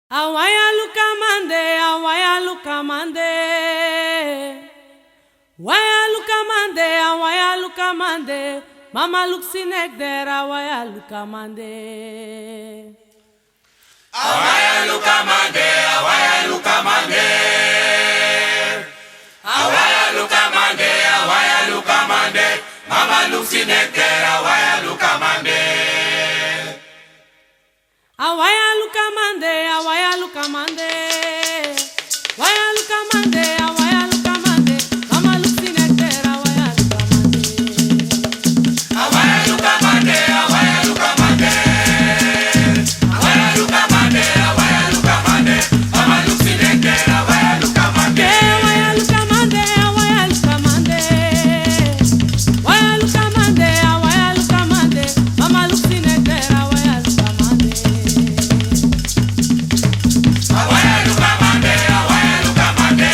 Awaya lukamande, awaya lukamande. Waya lukamande, awaya lukamande. Mama luksinek der, awaya lukamande. Awaya lukamande, awaya lukamande. Awaya lukamande, awaya lukamande. Mama luksinek der, awaya lukamande. Awaya lukamande, awaya lukamande. Waya lukamande, awaya lukamande. Mama luksinek der, awaya lukamande. Awaya lukamande, awaya lukamande. Awaya lukamande, awaya lukamande. Mama luksinek der, awaya lukamande. Awaya lukamande, awaya lukamande. Waya lukamande, awaya lukamande. Mama luksinek der, awaya lukamande. Awaya lukamande, awaya lukamande.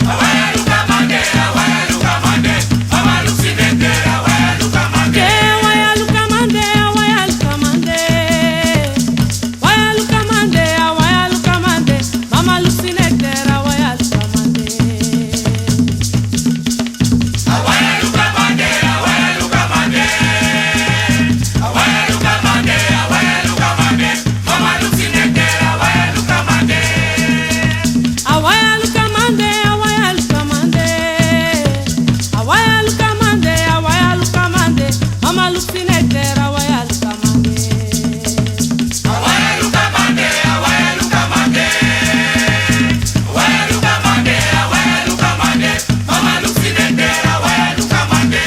Awaya lukamande, awaya lukamande. Mama luksinek der, awaya lukamande. Awaya lukamande, awaya lukamande. Waya lukamande, awaya lukamande. Mama luksinek der, awaya lukamande. Awaya lukamande, awaya lukamande. Awaya lukamande, awaya lukamande. Mama luksinek der, awaya lukamande. Awaya lukamande, awaya lukamande. Awaya lukamande, awaya lukamande. Mama luksinek der, awaya lukamande. Awaya lukamande, awaya lukamande. Awaya lukamande, awaya lukamande. Mama luksinek der, awaya lukamande.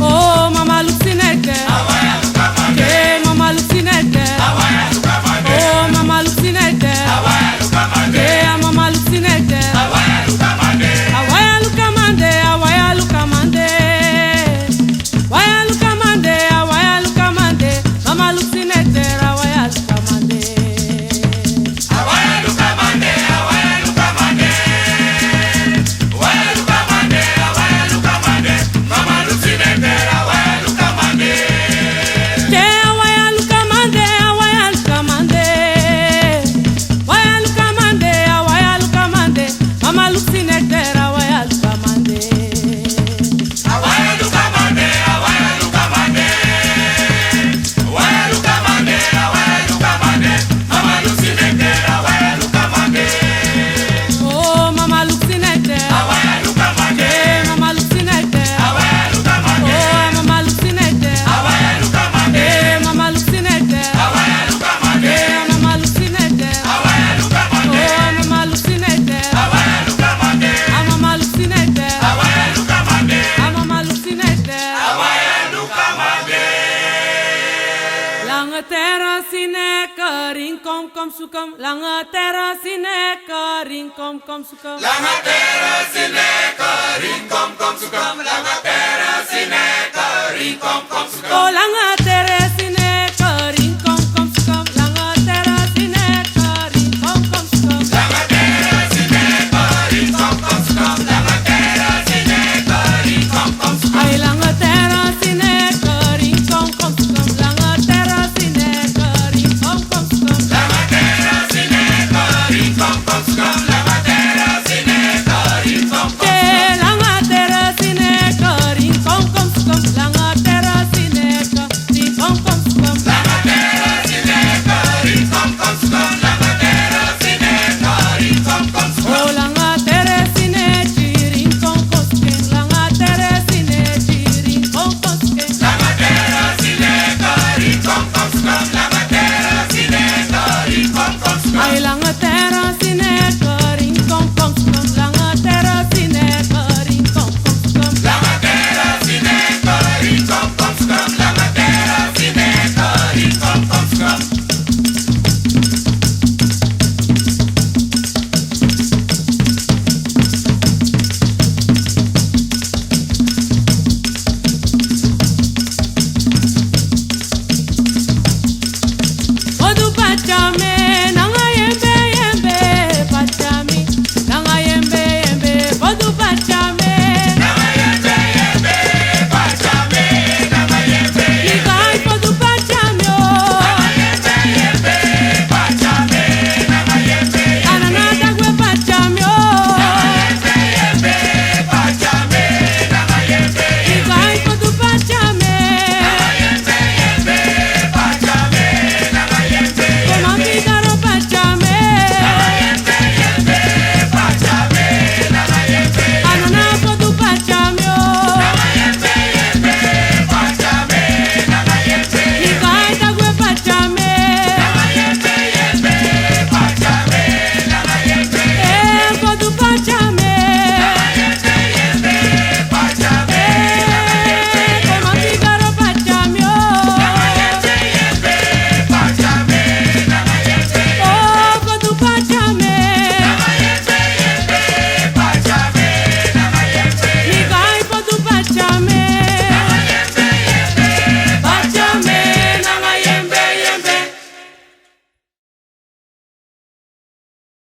Oh, mama luksinek der. Awaya lukamande, Eh, mama luksinek der. awaya lukamande, Oh, mama luksinek der. awaya lukamande, Eh, mama luksinek der. awaya lukamande. Awaya lukamande, awaya lukamande. Waya lukamande, awaya lukamande. Mama luksinek der, awaya lukamande. Awaya lukamande, awaya lukamande. Awaya lukamande, awaya lukamande. Mama luksinek der, awaya lukamande. Che awaya lukamande, awaya lukamande. Waya lukamande, awaya lukamande. Mama luksinek der, awaya lukamande. Awaya lukamande, awaya lukamande. Awaya lukamande, awaya lukamande. Mama luksinek der, awaya lukamande. Oh, mama luksinek der. Awaya lukamande, Eh, mama luksinek der. awaya lukamande, Oh, mama luksinek der. awaya lukamande, Eh, mama luksinek der. awaya lukamande, Eh, mama luksinek der. awaya lukamande, Oh, mama luksinek der. awaya lukamande, Ah, mama luksinek der. awaya lukamande, Ah, mama luksinek der. awaya lukamande. Lange terra sine ring kom kom sukam. Lange terra sine ring kom kom sukam. Langa terra sineka ring kom kom sukam. Langa terra sineka ring kom kom sukam. Oh, lange terra sine ring kom kom sukam. Lange terra sine ring kom kom sukam. Langa terra sineka ring kom kom sukam. Langa terra sineka ring kom kom sukam. Ay, lange terra sine ring kom kom sukam. Lange terra sine ring kom kom sukam. Langa terra sineka ring kom kom sukam. Langa terra sineka ring kom kom. Che lange terra sine ring kom kom sukam. Lange terra sine ring kom kom sukam. Langa terra sineka ring kom kom sukam. Langa terra sineka ring kom kom sukam. Oh, lange terra sine ring kom kom sukam. Lange terra sine ring kom kom sukam. Langa terra sineka ring kom kom sukam. Langa terra sineka ring kom kom sukam. Ay, lange terra sine ring kom kom sukam. Lange terra sine ring kom kom sukam. Langa terra sineka ring kom kom sukam. Langa terra sineka ring kom kom sukam. Odu pachame.